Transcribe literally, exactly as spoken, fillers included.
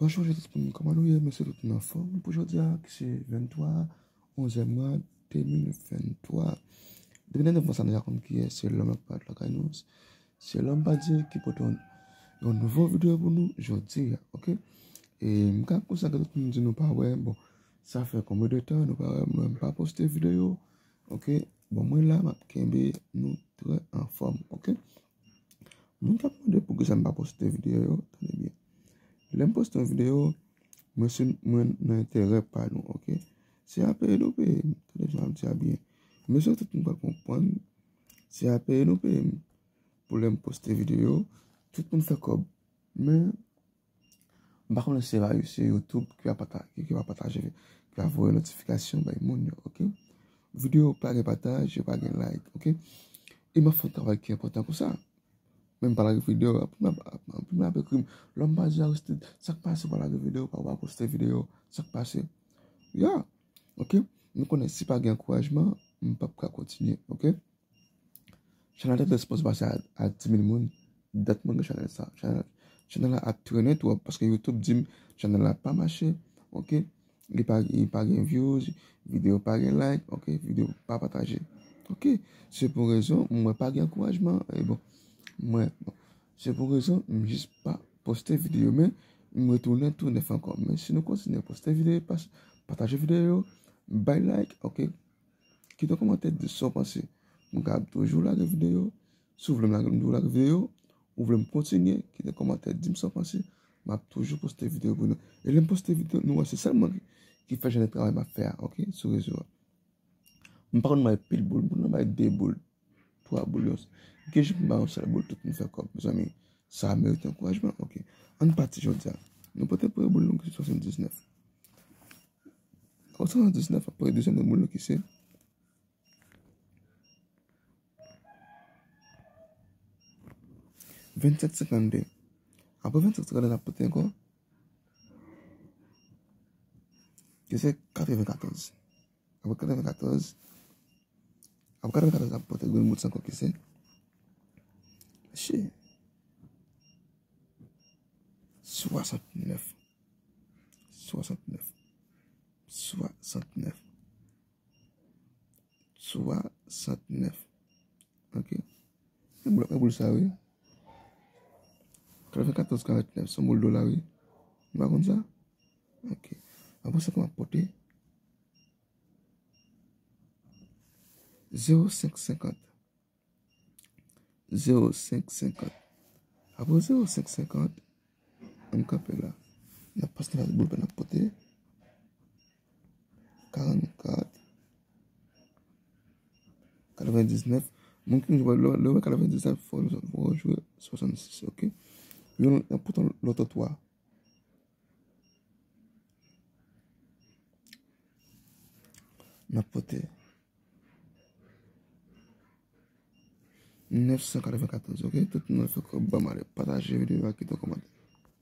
Bonjou, tout moun, kòman nou ye? M swete tout moun anfòm pou jodi a, ki se venntwa onzè mwa de mil venntwa. Depi nan devan sa, nou ja konn kiyès, se lòm ak pa lakay nou. Se lòm pa Dye ki pote yon, yon nouvo videyo pou nou jodi a, oke? E m ka konsa ke tout moun di nou pa wè, bon, sa fè konbyen de tan nou pa wè m, m pa poste videyo, oke? Bon, mwen la, m ap kenbe nou trè anfòm, oke? Moun k ap mande poukisa m pa poste videyo yo, tande byen. Lè m poste yon videyo, mwen se mwen nan enterè pa nou, oke? Se a peye nou peye m, tande sa m di a byen. Mwen se tout moun pral konprann, se a peye nou peye m. Pou lè m poste videyo, tout moun fè kòb. Men, m pa konnen si se pa, se YouTube ki va pata-, ki, ki va pataje, ki va voye notifikasyon bay moun yo, oke? Videyo pa gen pataj, yo pa gen like, oke? E m ap fè yon travay ki enpòtan konsa. Men m pa lage videyo, anpil moun ap, anpil moun ap ekri m, lòm pa Dye Aristide, sa k pase w pa lage videyo, pa, w pa poste videyo, sa k pase? Ya, oke? Nou konnen si pa gen ankourajman, m p ap ka kontinye, oke? Chanèl la te sipoze pase a, a di mil moun. Dat mwen gen chanèl sa. Chanèl, chanèl la ap trennen twòp paske YouTube di m chanèl la pa mache. Oke? Li pa, li pa gen views, videyo pa gen like, oke? Videyo pa pataje. Oke? Se pou rezon, mwen pa gen ankourajman. E bon, mwen, bon, se pou rezon, m jis pa poste videyo. Men, m retounen tou nèf ankò. Men si nou kontinye poste videyo, pas-, pataje videyo, bay like, oke? Kite yon kòmantè, di sa w panse. Mwen ka ap toujou lage videyo. Si w vle m lage, m toujou lage videyo, ou vle m kontinye, kite yon kòmantè, di m sa w panse. M ap toujou poste videyo pou nou. E lè m poste videyo, nou wè se sèl mwen ki, ki fè jan de travay m ap fè a, oke, sou rezo a. M pa konn bay pil boul, moun nan bay de boul, twa boul, yon. Gen jou m bay yon sèl boul, tout moun fè kòb, mezanmi. Sa merite ankourajman, oke. Ann pati jodi a. Nou pote premye boul nou ki se swasanndiznèf. Swasanndiznèf, apre dezyèm boul nou ki se vennsèt senkannde. Apre vennsèt senkannde, n ap pote ankò, ki se katrevenkatòz. Apre katrevenkatòz, apre katrevenkatòz, n ap pote grenn boul sa ankò ki se, mesye, swasantnèf. Swasantnèf. Swasantnèf. Swasantnèf. Oke. E boul, e boul sa, wi. Katrevenkatòz karantnèf, se yon boul dola, wi. Nou pa konn sa? Oke. Apre sa, kòman pote? Zewo senk senkant. Zewo senk senkant. Apre zewo senk senkant, ann kanpe la. N ap pase nan boul pa n ap pote. Karannkat. Katrevendiznèf. Moun ki jwe lè, lè w wè katrevendiznèf, fò, fò w jwe swasannsis, oke? Yon, n ap pote lòt twa. N ap pote nèf san katrevenkatòz, oke? Tout moun fè kòb, ban m ale. Pataje videyo a, kite yon kòmantè.